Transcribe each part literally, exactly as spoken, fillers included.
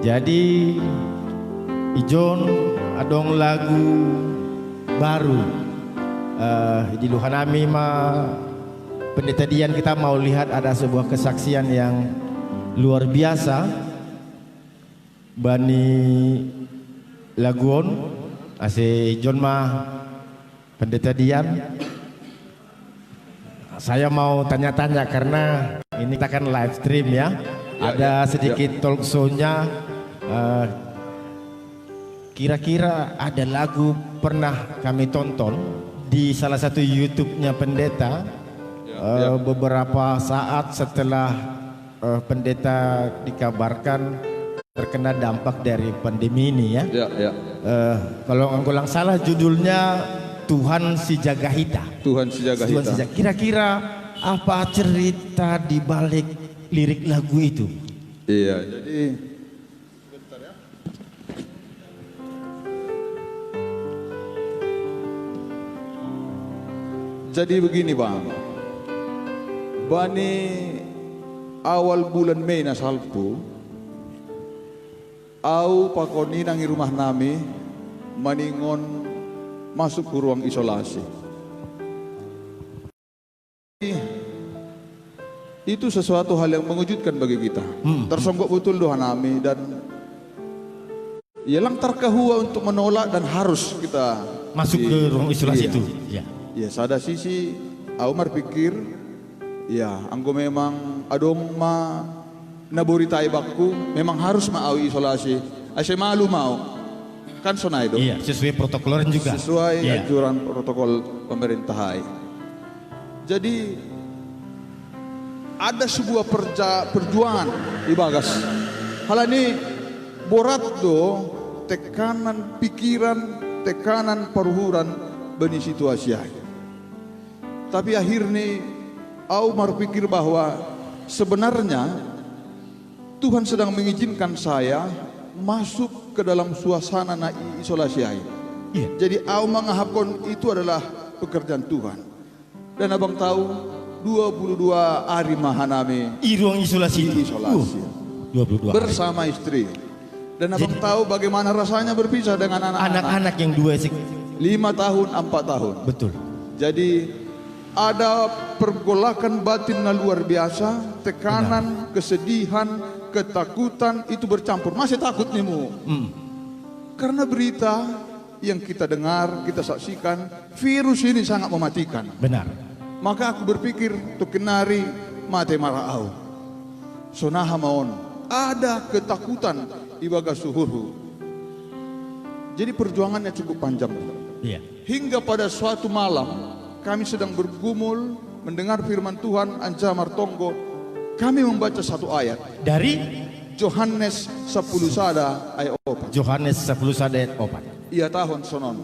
Jadi, ijon adong lagu baru. Eh, di luhanami ma Pendeta Dian, kita mau lihat ada sebuah kesaksian yang luar biasa. Bani laguon, ase ijon ma Pendeta Dian. Saya mau tanya-tanya karena ini kita kan live stream ya. Ya, ada ya, sedikit ya. Talk show-nya. Eh, kira-kira ada lagu pernah kami tonton di salah satu YouTube-nya pendeta. Ya, eh, ya. Beberapa saat setelah eh, pendeta dikabarkan terkena dampak dari pandemi ini ya. Ya, ya. Eh, kalau anggo lang salah judulnya Tuhan si jaga hita. Tuhan si jaga hita. Kira-kira apa cerita di balik lirik lagu itu? Iya, jadi Jadi begini, Bang. Bani awal bulan Mei na salpu, au pakon inang i rumah nami maningon masuk ke ruang isolasi. Itu sesuatu hal yang mengejutkan bagi kita. Hmm. Tersonggok betul doa nami dan ya lang tarkahua untuk menolak dan harus kita masuk ke ruang isolasi itu. Ya. Ya, sada sisi au marpikir, ya, anggo memang adong ma na boritai bakku, memang harus ma au isolasi. Ase malu mau. Kan sonai do. Iya, sesuai protokol juga. Sesuai anjuran protokol pemerintah ai. Jadi ada sebuah perja, perjuangan di bagas. Halani borat do tekanan pikiran, tekanan paruhuran bani situasi ai. Tapi akhirnya au marpikir bahwa sebenarnya Tuhan sedang mengizinkan saya masuk ke dalam suasana na isolasi ai. Iya. Jadi au mangahapkon itu adalah pekerjaan Tuhan. Dan abang tahu, dua puluh dua hari mahanami i ruang isolasi itu. Isolasi. Uh, dua puluh dua hari. Bersama istri. Dan abang tahu bagaimana rasanya berpisah dengan anak-anak. Anak-anak yang dua sih. Lima tahun, empat tahun. Betul. Jadi ada pergolakan batin yang luar biasa, tekanan, kesedihan, ketakutan itu bercampur. Masih takut nih mu. Hmm. Karena berita yang kita dengar, kita saksikan, virus ini sangat mematikan. Benar. Maka aku berpikir, tu kenari mate mara au. Sonaha maon, ada ketakutan di bagas suhurhu. Jadi perjuangannya cukup panjang. Iya. Hingga pada suatu malam, kami sedang bergumul, mendengar firman Tuhan, anca martonggo, kami membaca satu ayat. Dari? Johannes sepuluh sada ayat opat. Johannes sepuluh sada ayat opat. Ia tahun sonon.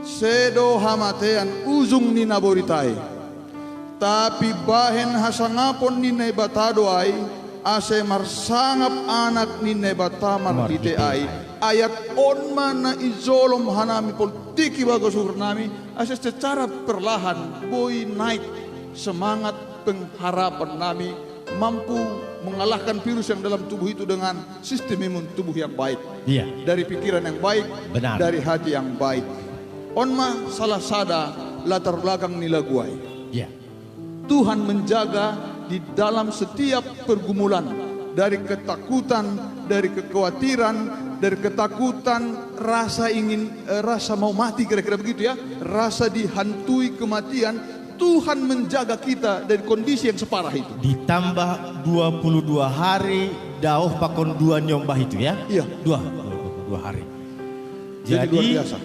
Sedo hamatean ujung ni na boritai. Tapi bahen hasangapon ni Naibata do ai, ase marsangap anak ni Naibata marhite ai. Ayat on ma na ijolom hanami poltiki bago suhur nami, ase secara perlahan boi naik semangat pengharapan nami mampu mengalahkan virus yang dalam tubuh itu dengan sistem imun tubuh yang baik. Iya. Dari pikiran yang baik, benar, dari hati yang baik. On ma salah sada latar belakang ni lagu ai. Iya. Tuhan menjaga di dalam setiap pergumulan, dari ketakutan, dari kekhawatiran, dari ketakutan, rasa ingin, eh, rasa mau mati, kira-kira begitu ya, rasa dihantui kematian. Tuhan menjaga kita dari kondisi yang separah itu. Ditambah dua puluh dua hari daoh pakon dua nyombah itu ya. Iya. Dua, dua puluh dua hari. Jadi luar biasa.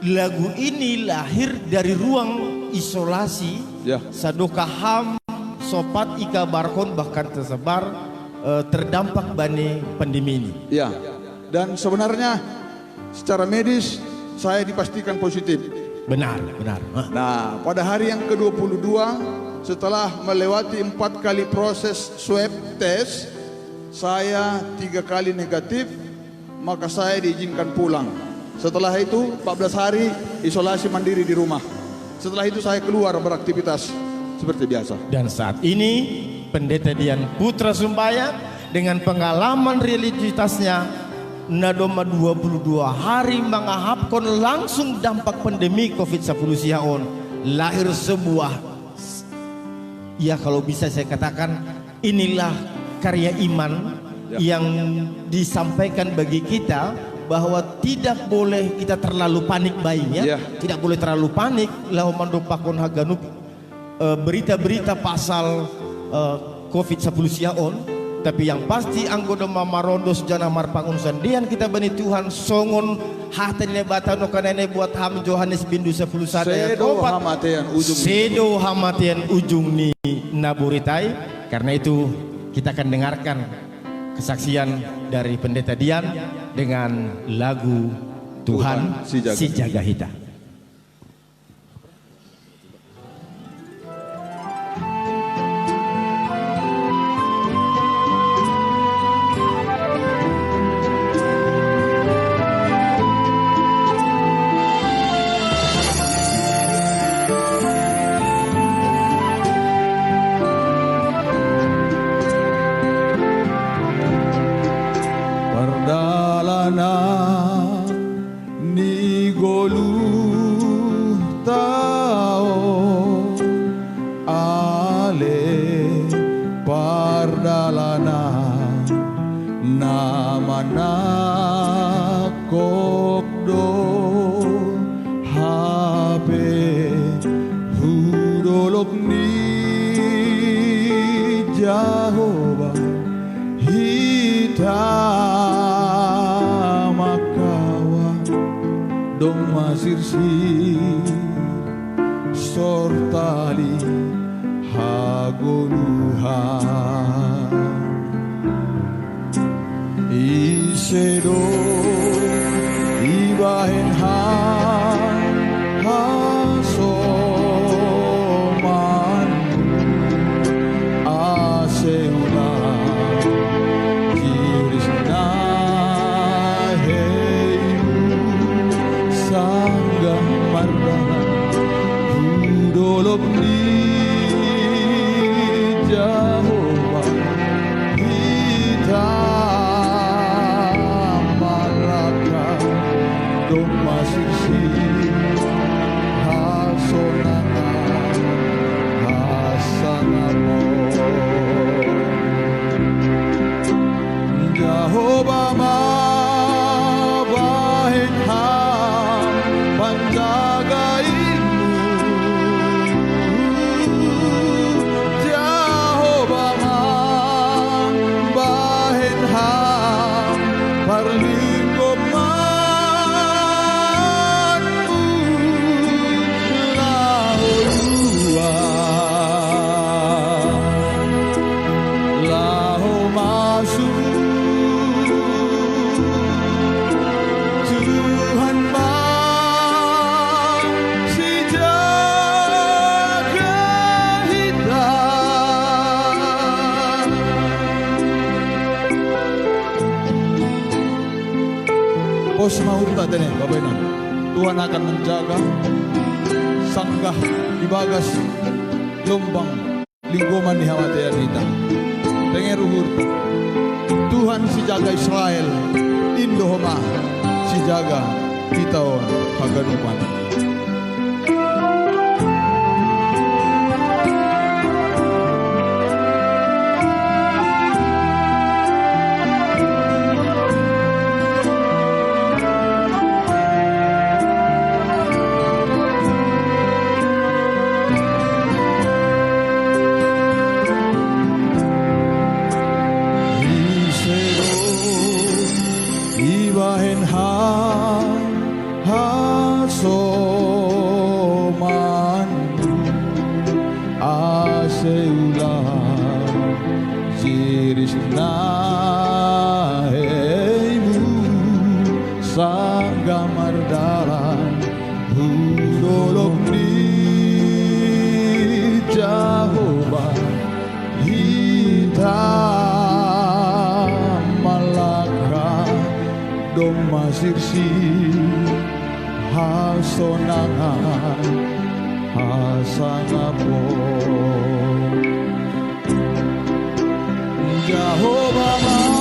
Lagu ini lahir dari ruang isolasi. Ya. Sadoka HAM, Sopat, ikabarkon bahkan tersebar, eh, terdampak bani pandemi ini. Ya. Dan sebenarnya secara medis saya dipastikan positif. Benar, benar. Hah. Nah, pada hari yang kedua puluh dua, setelah melewati empat kali proses swab test, saya tiga kali negatif, maka saya diizinkan pulang. Setelah itu, empat belas hari isolasi mandiri di rumah. Setelah itu saya keluar beraktivitas seperti biasa. Dan saat ini, Pendeta Dian Putra Sumbayan Dengan pengalaman religiositasnya, na domma dua puluh dua hari mangahapkon langsung dampak pandemi covid sepuluh sia on, lahir sebuah, ya, kalau bisa saya katakan, inilah karya iman yang disampaikan bagi kita, bahwa tidak boleh kita terlalu panik bainya, tidak boleh terlalu panik laho mandompakkon haganup eh, berita-berita pasal eh, covid sepuluh sia on. Tapi yang pasti, anggo domma marondos janah marpangunsandean kita bani Tuhan, songon hata ni Naibata nongkanai na ibuat ham Johannes bindu sepuluh sada ayat opat. Sedo hamatean ujung ni naborit ai. Karena itu, kita akan dengarkan kesaksian dari Pendeta Dian dengan lagu Tuhan Sijaga Hita. Pardalanan ni goluhta on, ale pardalanan na manangkok do hape hu dolok ni Jahowa. Hita mangkawa domma sirsir sortali hagoluhan. Ise do ibahen ham hasomanmu, ase ulang tiris na heimu sanggah mardalan hu dolok ni Jahowa. Hita mangkawa domma sirsir hasonangan hasangapon. Jahowa ma bahen ham panjagaonmu. Jahowa ma bahen ham parlinggomanmu. Laho luat, laho masuk, Tuhan ma sijaga hita. Pos ma uhurta, tene, Bapak Inang. Tuhan akan menjaga sanggah di bagas lombang linggoman ni hamatean hita. Tenger uhurta. Tuhan sijaga Israel, in do homa sijaga hita on haganupan. Ise do ibahen ham hasomanmu, ase ulang tiris na heimu sanggah mardalan hu dolok ni Jahowa. Hita mangkawa domma sirsir hasonangan hasangapon. Jehovah